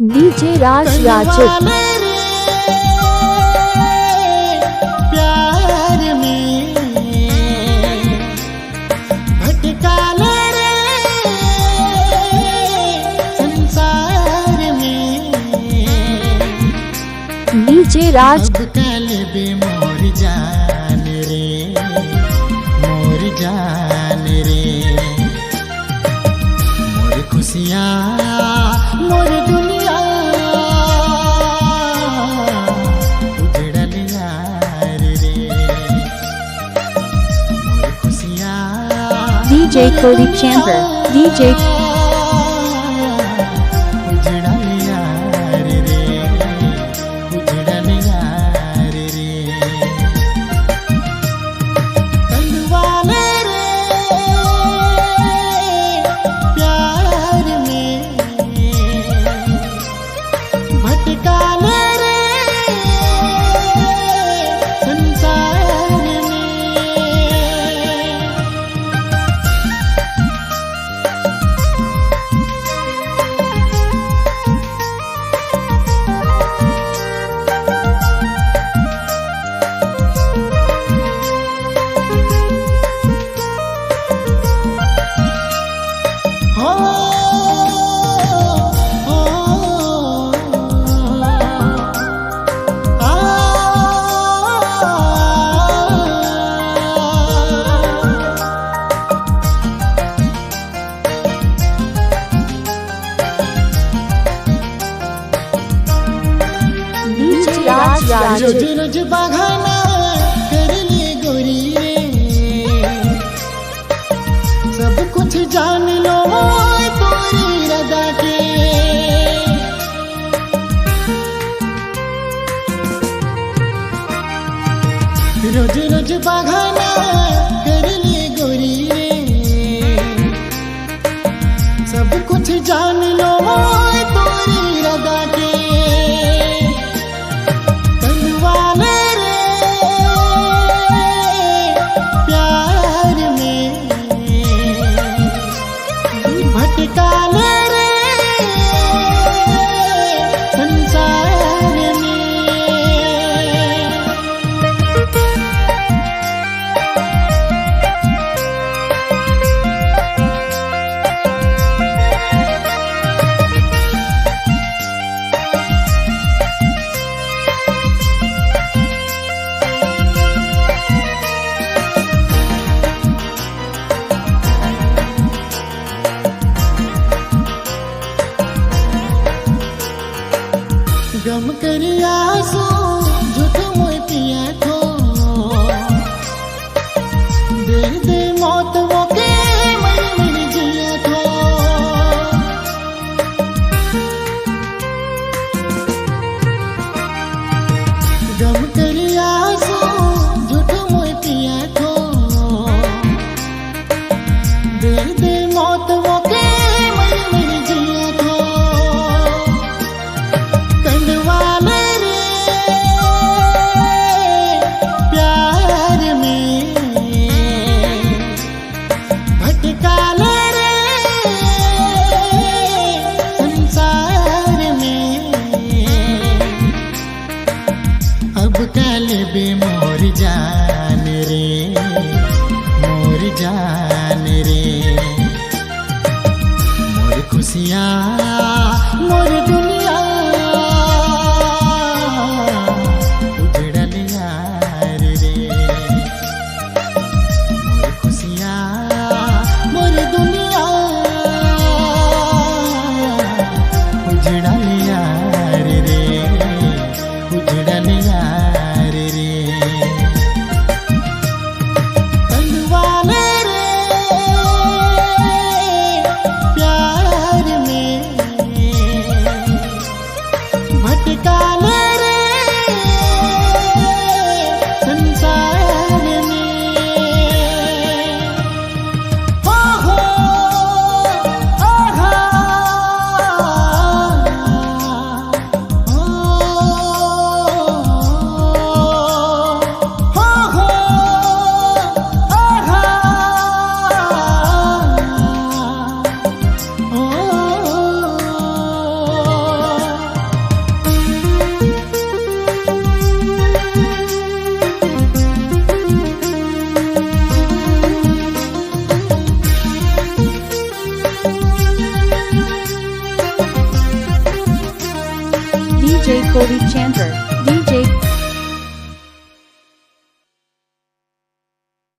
DJ Raj Rajit. प्यार में भटका ले रे संसार में। DJ Raj. अब कल बे मोर जान रे, मोर जान रे, मोर खुशियाँ मोर दुनिया उजड़ल यार रे, मोर खुशियाँ। DJ Cody Chamber. DJ उजड़ल यार रे, उजड़ल यार रे, कंडवाले रे प्यार में भटका ले रे संसार में। हो हो आ। DJ Raj रोज Rajit. रोज बघाना कर ले गोरी रे, सब कुछ जान लो तोरी रदा के। रोज रोज बघाना कर ले गोरी रे, सब कुछ जान लो तोरी रदा के। कंडवाले रे प्यार में भटका ले रे संसार में। गम करिया सो झूठ मोय पिया को, दे दे मौत मोके मर मर जिया को। गम करिया सो झूठ मोय पिया को, दे दे मौत मोके मर मर जिया को। कंडवाले रे प्यार में भटका ले रे संसार में। अब कल बे मोर जान रे, मोर जान रे, मोर खुशियाँ मोर दुनिया उजड़ल यार रे, मोर खुशियाँ मोर दुनिया उजड़ल यार रे, उजड़ल यार रे, कंडवाले रे प्यार में भटका ले रे संसार में। हो हो आहा हो हो हो आहा ओ। Cody Chanter, DJ.